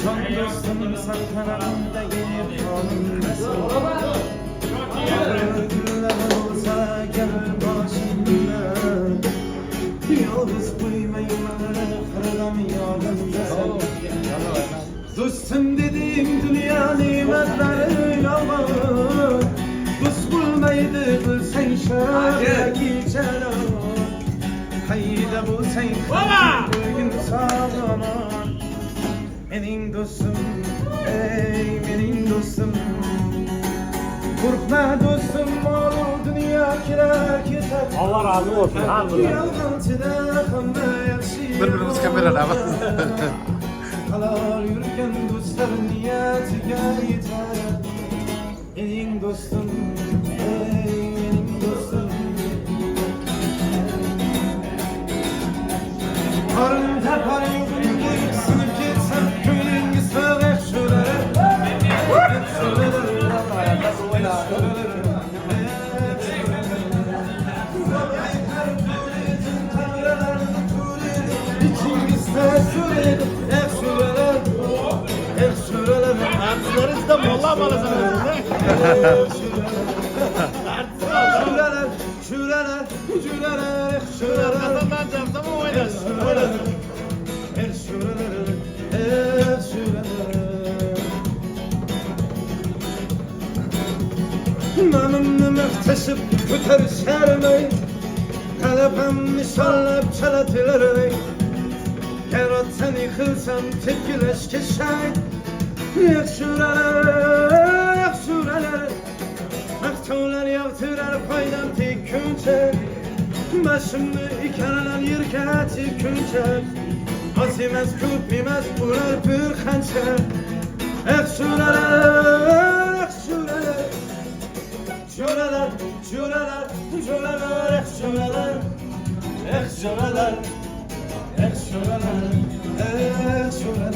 Jon do'stim, san tanamdagi qonimdasan. Og'ir kunlar bo'lsa gar boshimda, yolg'iz qo'ymayman, har dam yonimdasan. Do'stim dedim, dunyo ne'matlari yolg'on. Do'st bo'lmaydi qilsang shar yoki jalol. Qayda bo'lsang qo'ygin sog' omon. Mening do'stim, ey mening do'stim. Qo'rqma do'stim, molu dunyo kelar ketar. Alloh rozi bo'lsin har biri. Yolg'onchida hamma yaxshi. Bir-birimiz kameralamiz. Halol yurgan do'stlar niyatiga yetar. Mening do'stim, ey mening do'stim. Qorin tapar yo'g'im deb sinib ketsam, ko'nglingiz sog' yaxshilar. İçingizda so'raydi, yaxshilar, yaxshilar. Artistlar molla bolasini. Jo'ralar, jo'ralar, jo'ralar, jo'ralar. Hasandan jamsam o'ynadi. Nomimni maqtashib ko'tarisharmay, g'alabam nishonlab chaladilar. Yaratsan yiqilsam tepkilashga shay. Yaxshilar, yaxshilar. Maqtovlar yog'dirar foydam tekkuncha. Boshimni ikaralar yerga tekkuncha. Oz emas, ko'p emas, ular bir qancha. Yaxshilar, yaxshilar. Jo'ralar, jo'ralar, jo'ralar, yaxshilar. Yaxshilar, yaxshilar, yaxshilar.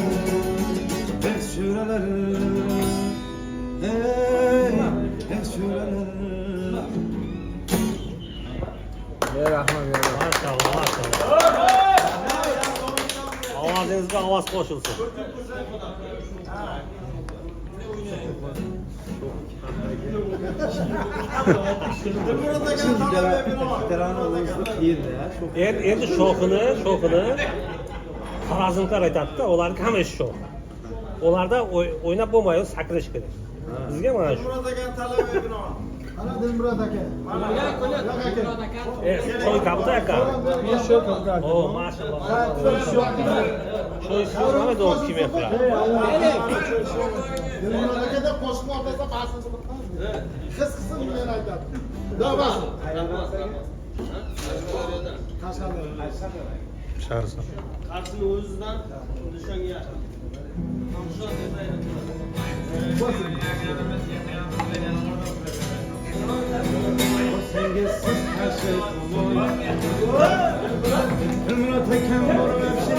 Yaxshilar. Ey, yaxshilar. Mashalloh, mashalloh. Ovozingizga ovoz qo'shilsin. Endi sho'xini, sho'xini xorazmliklar aytadi-da, ularniki hamma ish sho'x. Ularda o'ynab bo'lmaydi, sakrash kerak. Bizga mana shu. Choy kapta aka. O, mashalloh. Choy so'ramadi o kim yapar. Dilmurod qo'shiqni otasa basini his qilsin, men aytadi. Da basin. Shahrisabz. Qarsini o'zidan nishonga yaqin. Nishon desa Senga siz qarshi tomon. Dilmurod akam borib bo'lsa,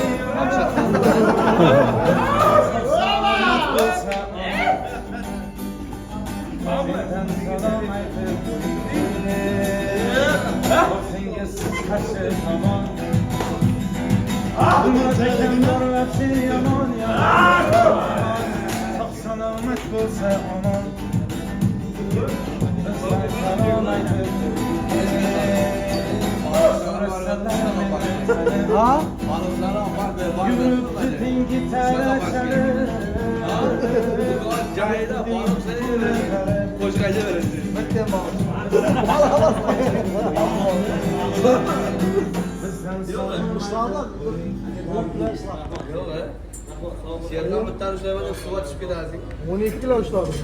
mendan salom aytib senga siz qarshi tomon. Dilmurod akam borib yomon yomon. Sog' salomat bo'lsa omon. Bizdan salom aytib Ha? Yuribdi tinki tara Yerdan bitta ushlayman, suvga tushib ketasiz. 12 kilo ushladim.